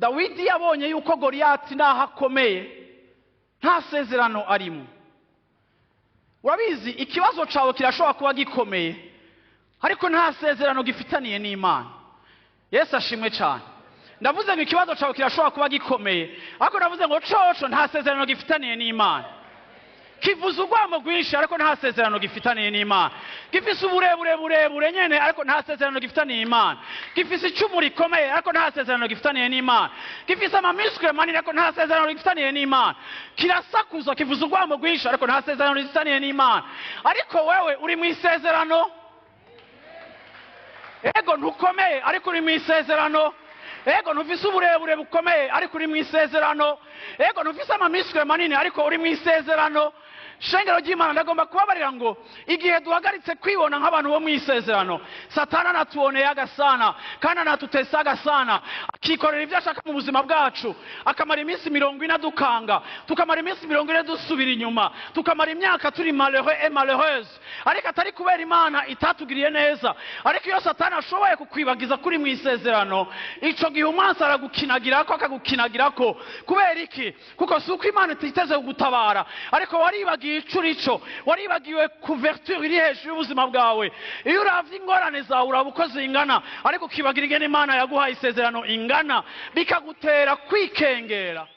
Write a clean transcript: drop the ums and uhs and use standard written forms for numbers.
Dawidi yabonye yuko Goriyati naho akomeye nta sezerano arimo. Urabizi, ikibazo cyawe kirashobora kuba gikomeye, ariko nta sezerano gifitaniye n'Imana. Yesu ashimwe cyane. Ndavuze ngo ikibazo cyawe kirashobora kuba gikomeye, ariko ndavuze ngo coco nta sezerano gifitaniye n'Imana. Kivuza urwamo rwinshi, ariko nta sezerano gifitaniye n'Imana. Gifise uburebure burebure nyene, ariko nta sezerano gifitaniye Imana. Gifise icumu rikomeye, ariko nta sezerano gifitaniye n'Imana. Gifise ama muscles manini, ariko nta sezerano gifitaniye n'Imana. Kirasakuza, kivuza urwamo rwinshi, ariko nta sezerano gifitaniye n'Imana. Ariko wewe uri mu isezerano. Ego ntukomeye, ariko uri mu isezerano. Ego ntufise uburebure bukomeye, ariko uri mu isezerano. Ego ntufise ama muscles manini, ariko uri mu isezerano. Shengero ry'Imana, ndagomba kubabarira ngo igihe duhagaritse kwibona nk'abantu bo mu isezerano, Satana anatuoneye agasana kandi anatutesa agasana, akikorera ibyo ashaka mu buzima bwacu, akamara iminsi 40 adukanga, tukamara iminsi 40 dusubira inyuma, tukamara imyaka turi malheureux et malheureuse, ariko atari kubera Imana itatugiriye neza. Ariko iyo Satana ashoboye kukwibagiza kuri mu isezerano, ico gihe umwansi aragukinagirako, akagukinagirako. Kubera iki? Kuko si uko Imana ititeze kugutabara, ariko waribagiye ico urico, waribagiwe couverture iri hejuru y'ubuzima bwawe. Iyo uravye ingorane zawe, uraba uko zingana, ariko ukibagira ingene Imana yaguhaye isezerano ingana, bikagutera kwikengera.